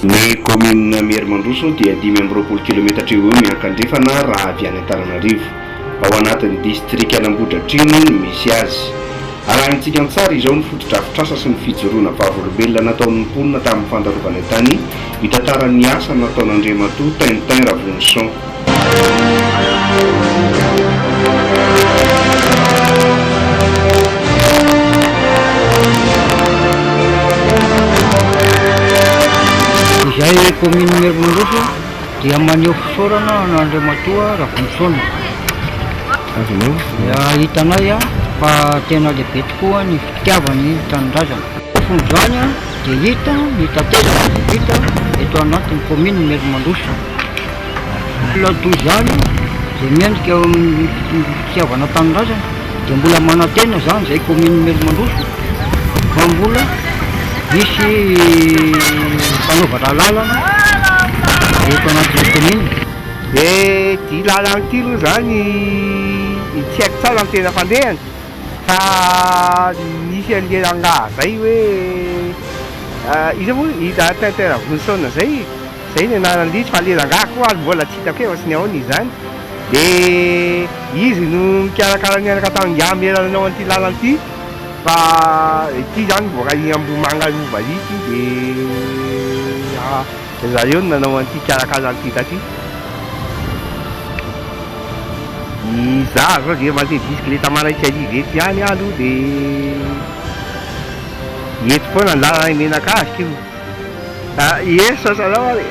Ny kaominina Mierimandroso dia 25 kilometatra eo ho eo miankandrefana raha avy any Antananarivo. Ao anatin'ny distrikan'Ambohidratrimo no misy azy. Arahintsika an-tsary izao ny fotodrafitrasa sy ny fijoroana vavolombelona nataon'ny mponina tamin'ny fandalovana tany mitantara ny asa nataon'Andriamatoa Tintin Ravonison. Izahay kaominin'i Merimandroso dia maneho fisaorana an'Andriamatoa Ravonison. Dia hitanay fa tena lehibe tokoa ny fitiavany ny tanindrazana. Fony izany dia hita ny tatezana izay vita eto anatin'ny kaominin'i Merimandroso. Olona toy izany izay mendrika eo amin'ny fitiavana tanindrazana dia mbola manantena izany izay kaominin'i Merimandroso fa mbola hisy fanaovana lalana eto anatin'ny kaominina. Dia ity lalana ity aloha izany tsy haiko tsara ny tena fandehany fa nisy an'ilay rangahy izay hoe iza moa i Tintin Ravonison izay. Zay ny anaran'ilay izy fa le rangahy koa ary mbola tsy hitako hoe ohatry ny ahoana izy izany. De izy no nikarakara niaraka tamin'i Ingahy Mera nanao an'ity lalana ity fa ity izany mivoaka iny Ambohimanga Rova ity de zareo no nanao an'ity nikarakara an'ity taty. Izaho zao dia mandeha bisikileta marain-tsy hariva eto ihany aho aloha de eto foana ny lalana Menakazoko io. Ah, ie, saotra anao ary.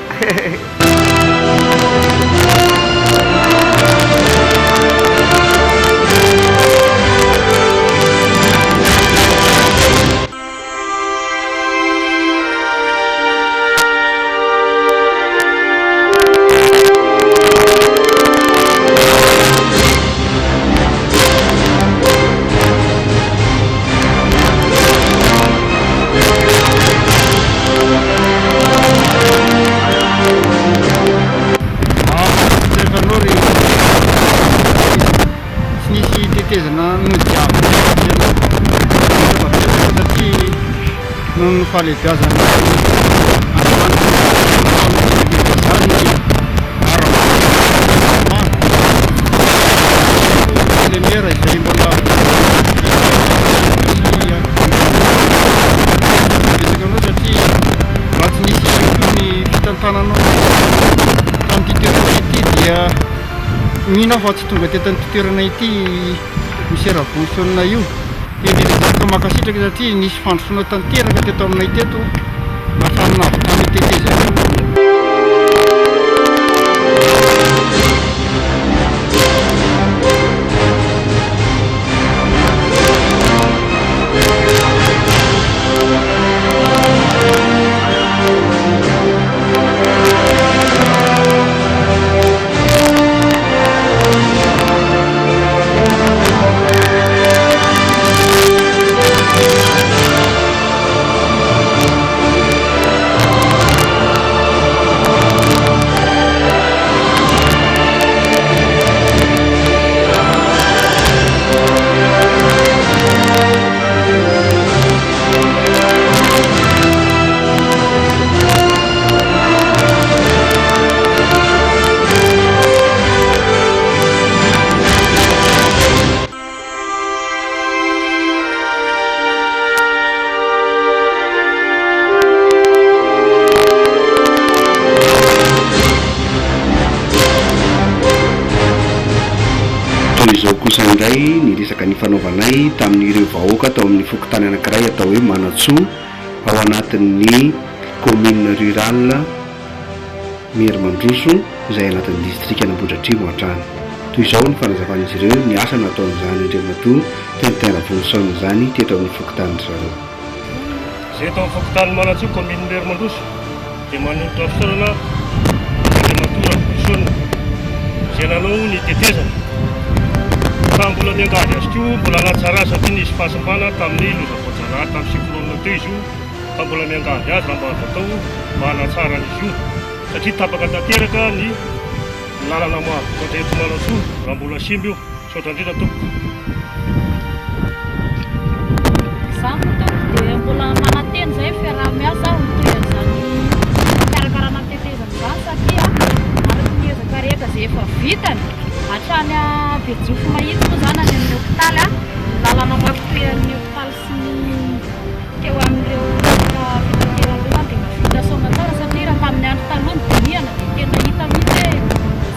Tsy nisy tetezana nodiavina ianao betsaka satria noho ny fahalehibiazan'ny Andriamanitra izany Lemera izay mbola betsaka anao satria raha tsy nisy ihany koa ny fitantananao tamin'ity toerana ity dia mino aho fa tsy tonga teto amin'ity toerana ity Monsieur Ravonson io. Indrindra izany ka mankasitraka satria nisy fandrosoana tanteraka teto aminay teto hatramin'ny nahavitan'io tetezana io. Toy izao kosa indray ny resaka nifanaovanay tamin'ireo vahoaka tao amin'ny fokontany anankiray atao hoe Manantsoa ao anatin'ny commune rurale Merimandroso izay anatin'ny distrikan'Ambohidratrimo hatrany. Toy izao ny fanazavan'izy ireo ny asa nataon'izany Andriamatoa Tintin Ravonison izany teto amin'ny fokontanin-dry zareo. Izay eto amin'ny fokontany Manantsoa, kaominin'i Merimandroso, dia manolotra fisaorana an'Andriamatoa Ravonison izay nanao ny tetezana. Fa mbola miangavy azy koa mbola hanatsara satria nisy fahasimbana tamin'ny loza voajanahary tamin'ny cyclone teo izy io. fa mbola miangavy azy raha mba azo atao mba hanatsara an'izy io satria tapaka tanteraka ny lalana mahavokatra eto Manantsoa raha mbola simba io. Misaotra indrindra tompoko. Izaho moa tompoko dia mbola manantena izay ny fiaraha-miasa ho mitohy an'izany fiara. Bejofo Mahitsy moa izany any amin'ny hopitaly, ny lalana mampitohy an'ny hopitaly sy ny teo amin'ireo resaka fitaterana ireo izany dia efa vita soamantsara satria raha tamin'ny andro taloha no dinihana dia tena hita mihitsy hoe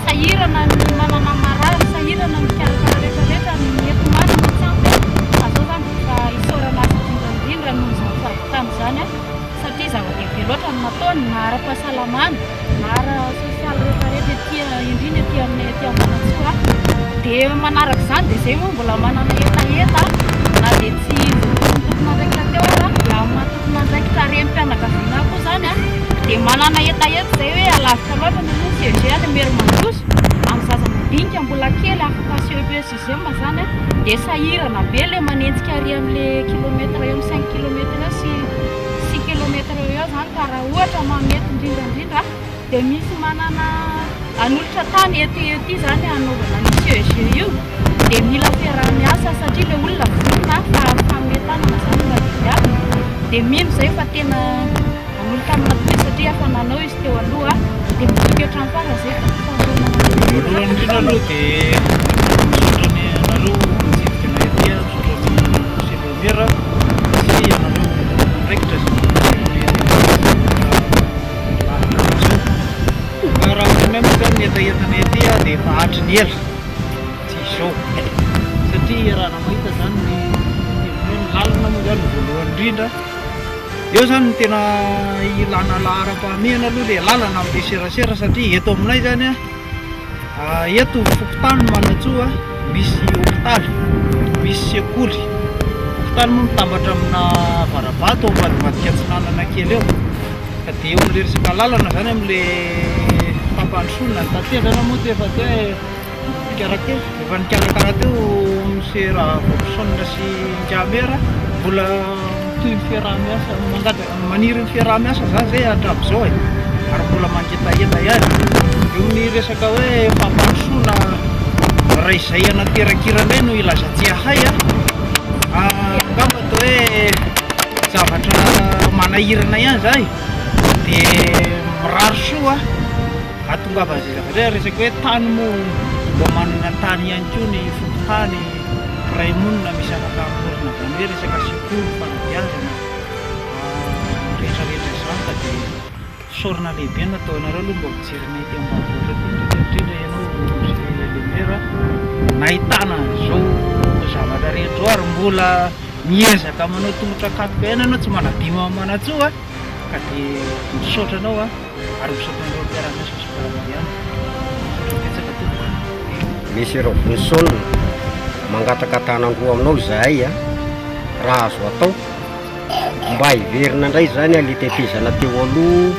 sahirana ny manana marary, sahirana ny mikarakara rehetra rehetra, ny enti-manana tsy ampy fa izao izany dia efa isaorana azy indrindra indrindra noho izany fahavitana izany satria zava-dehibe loatra ny nataony na ara-pahasalamana na ara-sosialy rehetra rehetra ety indrindra ety aminay aty Ambanantsoa. Dia manaraka izany dia izay moa mbola manana hetaheta na dia tsy voatokon'ny tompon'andraikitra teo ara dia amin'ny maha tompon'andraikitra renim-pianakaviana ahy koa izany dia manana hetaheta izay hoe alavitra loatra ny aloha ny CEG any Imerimandroso amin'ny zaza madinika mbola kely afaka CEPE sixième izany dia sahirana be ilay manenjika ary amin'ilay kilomètre eo amin'ny cinq kilomètre eo sy six kilomètre eo eo izany ka raha ohatra mahamety indrindra indrindra dia misy manana hanolotra tany eto ety izany hanaovana an'io CEG io dia mila fiaraha-miasa satria ilay olona vonona fa mifanome tanana izany no tadiavina dia mino izay fa tena hanolotra-tanana tokoa izy satria efa nanao izy teo aloha dia mitoky hatramin'ny farany izay fa faharoanana Voalohany indrindra aloha dia misaotra ny anareo mitsidika anay aty, misaotra ny Monsieur le maire sy ianareo tompon'andraikitra izay Raha ny aminay moa izany ny hetahetanay aty dia efa hatry ny ela, tsy izao. Satria raha mahita izany ny ny lalana moa izany no voalohany indrindra. Eo izany no tena ilana laharam-pahamehana aloha ilay lalana amin'ilay serasera satria eto aminay izany an, Eto fokontany Manantsoa misy hopitaly, misy sekoly. Hopitaly moa mitambatra amina Varabato ao ambadibadika atsinanana kely eo. Ka dia eo amin'ilay resaka lalana izany amin'ilay fampandrosoana ny tatezana moa dia efa dia nikarakara efa nikarakara teo Monsieur Ravolison sy Ingahy Mbola mitohy ny fiaraha-miasa, mangataka, maniry ny fiaraha-miasa izany izay hatramin'izao e, ary mbola mangetaheta ihany. Eo amin'ny resaka hoe fampandrosoana, raha izay anateran-kiranay no ilazantsika hay an, angamba atao hoe zavatra manahirana ihany izay, dia mirary soa hahatongavan'izay zavatra izay, resaka hoe tany moa mba manana tany ihany koa ny fokontany, mpiray monina misy afaka mamorona izany hoe resaka sekoly, fanabeazana, rehetra rehetra izany ka dia fisaorana lehibe no ataonareo aloha mba mijery anay ety ambanivohitra ety indrindra indrindra ianao monsieur le maire nahitana an'izao zavatra rehetra izao ary mbola miezaka manao tongotra katoka ihany ianao tsy manadino an'i Manantsoa ka dia misaotra anao aho. Ary misaotra an'ireo mpiara-miasa sy mpiara-dia amiko. Misaotra betsaka tompoko. Monsieur Robinson, mangataka tanan-droa aminao izahay a, raha azo atao, mba hiverina indray izany le tetezana teo aloha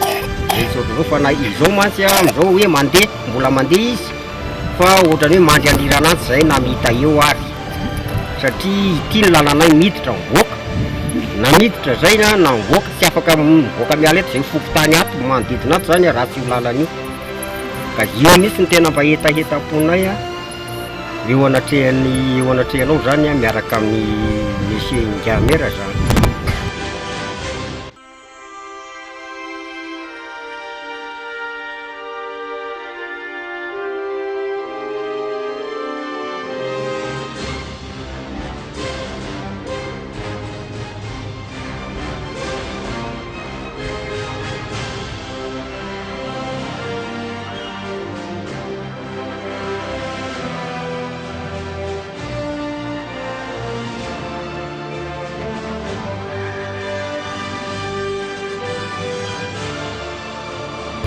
zay tsy ohatran'izao fa na izao mantsy a, amin'izao hoe mandeha, mbola mandeha izy fa ohatran'ny hoe mandry andriran'antsy zahay na mita eo ary. Satria ity ny lalanay miditra mivoaka, na miditra zay na na mivoaka, tsy afaka mivoaka miala eto zay fokontany ato manodidina ato zany raha tsy io lalana io, ka io mihitsy no tena mba hetahetam-ponay a, eo anatrehan'ny eo anatrehanao zany a miaraka amin'ny monsieur Ingahy zany.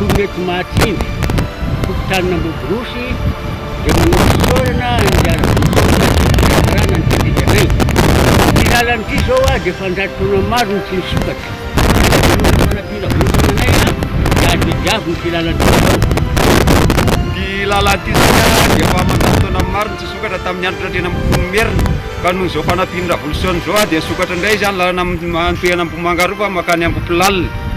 Tonga eto Mahatsinjo, fokontanin'Ambohiborosy, dia manao fisaorana an'i Ravolison sy ny fikarakarana ny tetezanay. Ity lalana ity izao dia efa an-jato taona maro no tsy nisokatra. Noho ny fanampian'i Ravolison anay dia azo tadiavina ity lalana ity izao. Ity lalana ity izany dia efa aman-jato taona maro no tsy nisokatra tamin'ny andron-dRandrianampoinimerina. Ka noho izao fanampian'ny Ravolison izao dia nisokatra indray izany lalana mitohy an'Ambohimangarova mankany Ambohipilalina.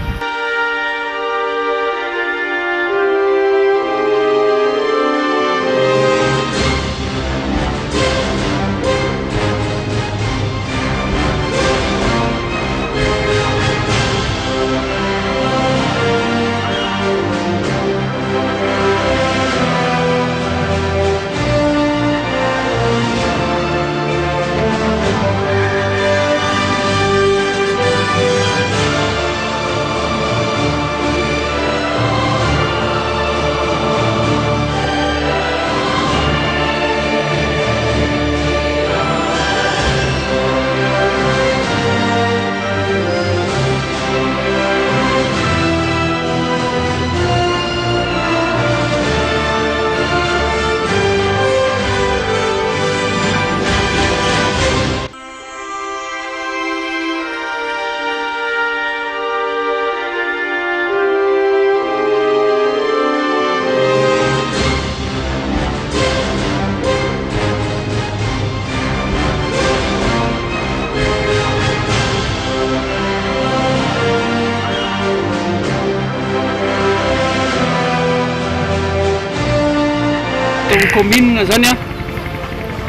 Eto amin'ny commune zany an,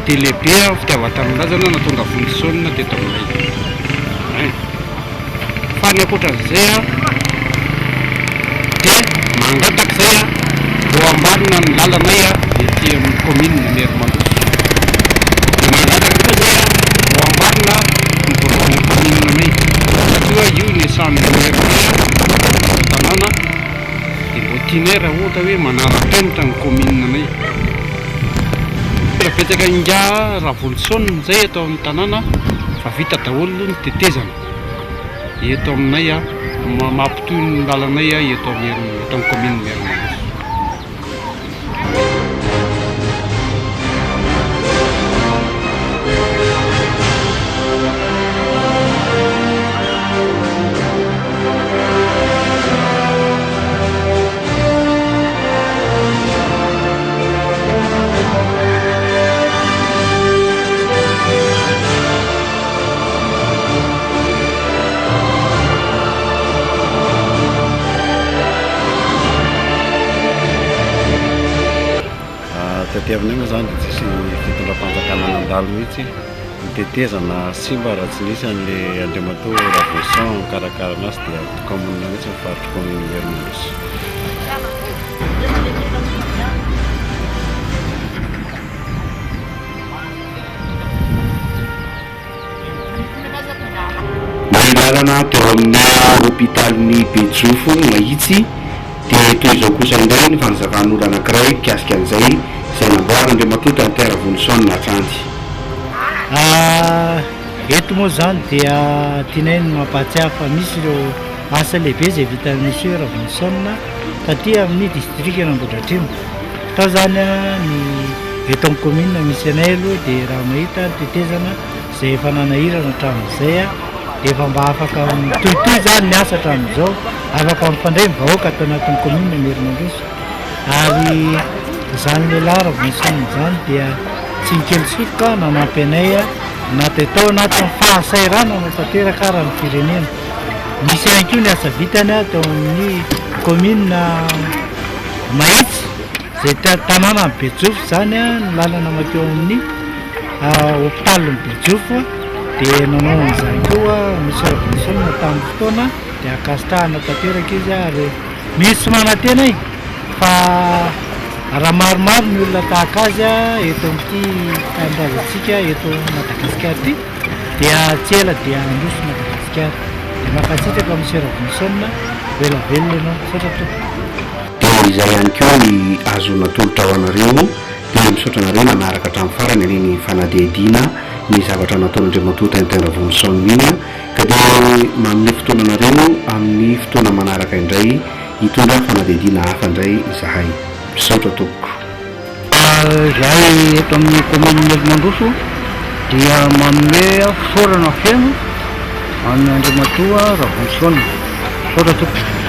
dia lehibe ny fitiavan-tanindrazana nahatonga Vonjison teto aminay. Ein. Fa ny ankoatran'izay an, dia mangataka izay an, mbo ambarina ny lalanay an, ety amin'ny commune Imerimandroso. Dia mangataka koa izay an, mbo ambarina ny biraon'ny commune anay, satria io ny esan'ny maire anay an, tanàna. Dia mbô tianay raha ohatra hoe manara-penitra ny commune anay. Raha betsaka ingahy Ravolison izay eto amin'ny tanàna fa vita daholo aloha ny tetezana eto aminay mampitohy ny lalanay eto amin'ny commune Imerinandroso. Taty aminay moa izany dia tsisy fitondram-panjakana nandalo mihitsy ny tetezana simba raha tsy nisy an'ilay Andriamatoa Ravoson nikarakara anazy dia toka-monina mihitsy ny faritry commune Imerimandroso. Ny lalana teo amin'ny hopitalin'i Bejofo Mahitsy dia toy izao kosa indray ny fanazavan'olona anankiray mikasika an'izay izay namboarin'Andriamatoa Tintin Ravonison hatrany. Eto moa izany dia tianay ny mampahatsiahy fa misy ireo asa lehibe izay vitan'i Monsieur Ravonison taty amin'ny distrikan'Ambohidratrimo. Tao izany ny eto amin'ny commune misy anay aloha dia raha mahita ny tetezana izay efa nanahirana hatramin'izay dia efa mba afaka mitohitohy izany ny asa hatramin'izao, afaka mifandray ny vahoaka ato anatin'ny commune Imerinandroso ary izany lehilahy Ravonison izany dia tsy nikely soroka nanampy anay na dia tao anatin'ny fahasahiranana tanteraka ara ny firenena. Misy ihany koa ny asa vitany tao amin'ny commune Mahitsy izay tanànan'i Bejofo izany ny lalana mankeo amin'ny hopitalin'i Bejofo dia nanao an'izany koa Monsieur Robinson tamin'ny fotoana dia ankasitrahana tanteraka izy ary misy manantena e fa raha maromaro ny olona tahaka azy eto amin'ity tanindrazantsika eto Madagasikara ity dia tsy ela dia handroso Madagasikara. Dia mankasitraka Monsieur Robinson, ho ela velona ianao. Misaotra tompoko. Dia izay ihany koa ny azo natolotra ho anareo dia misaotra anareo nanaraka hatramin'ny farany an'iny fanadihadiana ny zavatra nataon'Andriamatoa Tintin Ravonison iny ka dia manome fotoana anareo amin'ny fotoana manaraka indray hitondra fanadihadiana hafa indray izahay. Misaotra tompoko. Izahay eto amin'ny commune Imerimandroso dia manome fisaorana feno an'i Andriamatoa Ravonison. Misaotra tompoko.